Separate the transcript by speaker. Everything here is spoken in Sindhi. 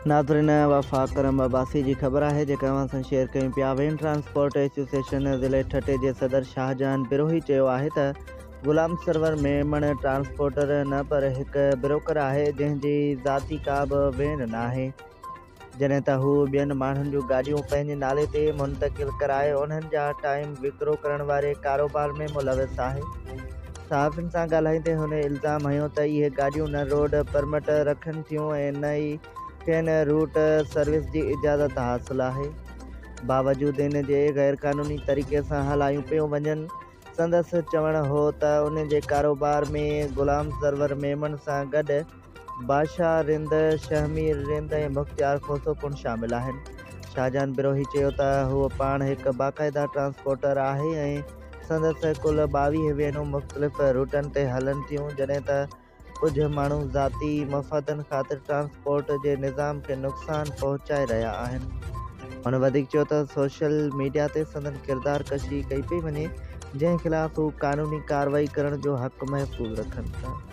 Speaker 1: ناظرين وفا ڪرم عباسي جي خبر آهي جيڪا اوهان سان شيئر ڪيون پيا وين ٽرانسپورٽ ايسوسيئيشن ضلعي ٺٽي جي صدر شاهجهان بروهي چيو آهي ته غلام سرور ميمڻ ٽرانسپورٽر نه پر هڪ بروڪر آهي جنهن جي ذاتي ڪا به وين ناهي جڏهن ته هو ٻين ماڻهن جون گاڏيون پنهنجي نالي تي منتقل ڪرائي انهن جا ٽائيم وڪرو ڪرڻ واري ڪاروبار ۾ ملوث آهي. صحافين سان ڳالهائيندي هن الزام هنيو ته اهي گاڏيون نه روڊ پرمٽ رکن ٿيون ۽ نه ئي کين روٽ سروس جي اجازت حاصل آهي، باوجود ان جي غيرقانوني طريقي سان هلايون پيون وڃن. سندس چوڻ هو ته ان جي ڪاروبار ۾ غلام سرور ميمڻ سان گڏ بادشاهه رند، شهمير رند ۽ مختيار کوسو پڻ شامل آهن. شاهجهان بروهي چيو ته هو پاڻ هڪ باقاعده ٽرانسپورٽر آهي ۽ سندس ڪل 22 وينون مختلف روٽن تي هلن ٿيون، جڏهن ته ڪجهه ماڻهو ذاتي مفادن خاطر ٽرانسپورٽ جي نظام کي نقصان پهچائي رهيا آهن. هن وڌيڪ چيو ته سوشل ميڊيا تي سندن ڪردار ڪشي ڪئي پئي وڃي، جنهن خلاف هو قانوني ڪارروائي ڪرڻ جو حق محفوظ رکن ٿا.